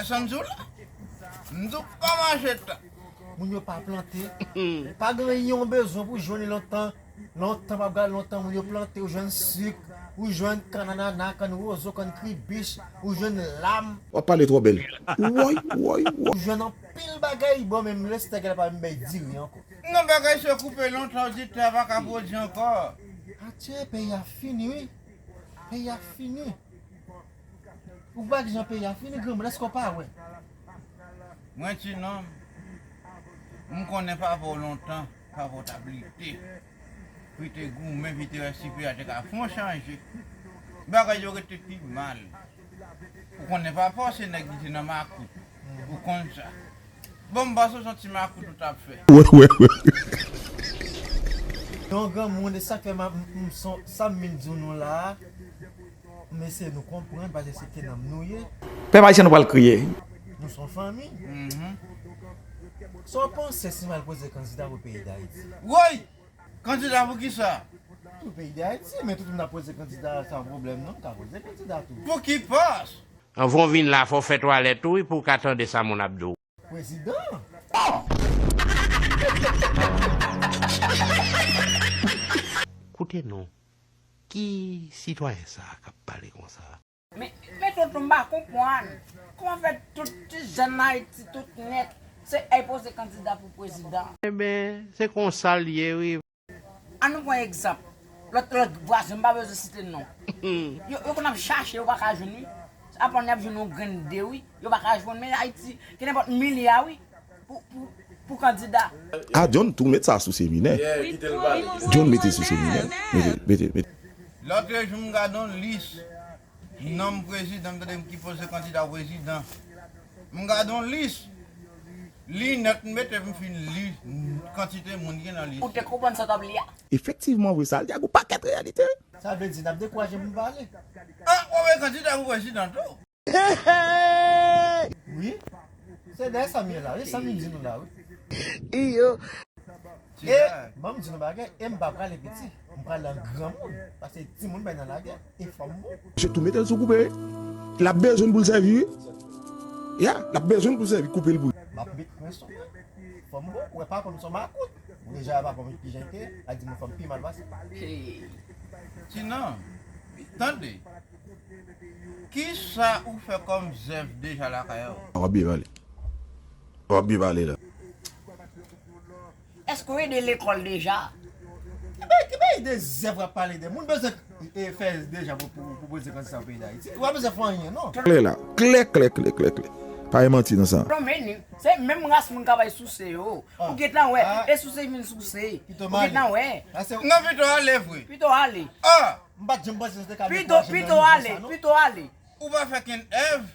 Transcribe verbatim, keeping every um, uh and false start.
Sa m di w la. M di w pa mache tan. Moun yo pa plante. Pa gen yon bezwen pou jwenn li lontan. Lontan, pa gade lontan, moun yo plante, ou jwenn sik, ou jwenn kann anana, kann wozo, kann kribich, ou jwenn lam. W ap pale twò bèl. Woy, woy, woy. Ou jwenn anpil bagay, bon, menm lestèk la pa menm bay diri ankò. Non, bagay se koupe lontan, ou di tè a pa ka pwodui ankò. Atye, peyi a fini, wi. Peyi a fini. Ou pa ki jan peyi a fini, granmoun, èske w pa wè? Mwen ti nonm, m konnen papa w lontan, papa w t ap lite. Pou l te goumen, pou l te wè si peyi a te ka fè yon chanje. Bagay yo rete pi mal. Ou konnen papa w se nèg ki te nan makout. Ou konn sa. Bon, m panse w se yon ti makout ou t ap fè. Wè, wè, wè. Yon granmoun, e sa k fè m, m, m, son, sa m vin di w nou la a, m eseye nou konprann, paske se te nonm nou ye. Pèp ayisyen, nou pral kriye. Nou se yon fanmi. Mhm. Sa w panse si m al poze kandida pou peyi Dayiti? Woy! Kandida pou kisa? Pou peyi Dayiti, men tout moun ap poze kandida, sa yon pwoblèm non, m ka poze kandida tou. Pou ki pòs? Anvan w vin la, fò w fè twalèt ou wi pou w ka tande sa moun ap di w. Prezidan. Koute non, ki sitwayen sa a k ap pale konsa? Men, men tonton, m pa konprann. Kòman fè tout ti jèn Ayiti, tout nèt, se ay poze kandida pou prezidan? Enben, se konsa l ye, wi. Ann nou pran egzanp. Lòt, lòt vwazen, m pa bezwen site non. Yo, yo konn ap chache, yo pa ka jwenn, wi. Aprann y ap jwenn yon grenn de, wi. Yo pa ka jwenn, men Ayiti, gen nenpòt milya, wi. Pou, pou, pou kandida. A, John tou met sa sou seminè. John mete sou seminè. Mete, mete, mete. Lòt jou, m gade yon lis. Nonm prezidan, m tande m ki poze kandida prezidan. M gade yon lis. Linèt m mete pou m fin li kantite moun ki nan lis. Ou te konprann sa w t ap li a? Efektivman vre, sa l di a gon pakèt reyalite. Sa vle di, n ap dekouraje moun pale. Ah, ou vle kandida pou prezidan tou? Wi. Se dèyè sa m ye la, wi, sa m vin di nou la, wi. Iyo. E, ban m di nou bagay, e m pa prale piti, m prale an granmoun, paske timoun bay nan lagè, e fanm bon. Misye tou mete l sou koupe, wi. L ap bezwen l pou l sèvi, wi. Ya, l ap bezwen l pou l sèvi, koupe l pou l. M ap met mwen sou mwen. Fanm bon, ou wè papa m se yon makout. Ou deja wè papa m ki jan l te ye, l ap di m fanm pi mal pase. Hey. Tinan, tande. Kisa ou fè kòm zèv deja lakay ou? W ap byen pale. W ap byen pale la. Èske w ede lekòl deja? Ki bay, ki bay de zèv w ap pale de? Moun bezwen, e, fè deja pou, pou, pou poze kandida pou peyi Dayiti. Ou pa bezwen fè anyen, non. Klè la. Klè, klè, klè, klè, klè. Pa gen manti nan sa. Domeni, se menm ras moun k ap bay souse yo. Ou gentan wè, e souse vin souse. Ou gentan wè. Non, pito ale vre. Pito ale. Ah! M pa t janm panse se te ka dekouraje m nan nivo sa, non. Pito ale, pito ale. Ou pa fè kenn èv,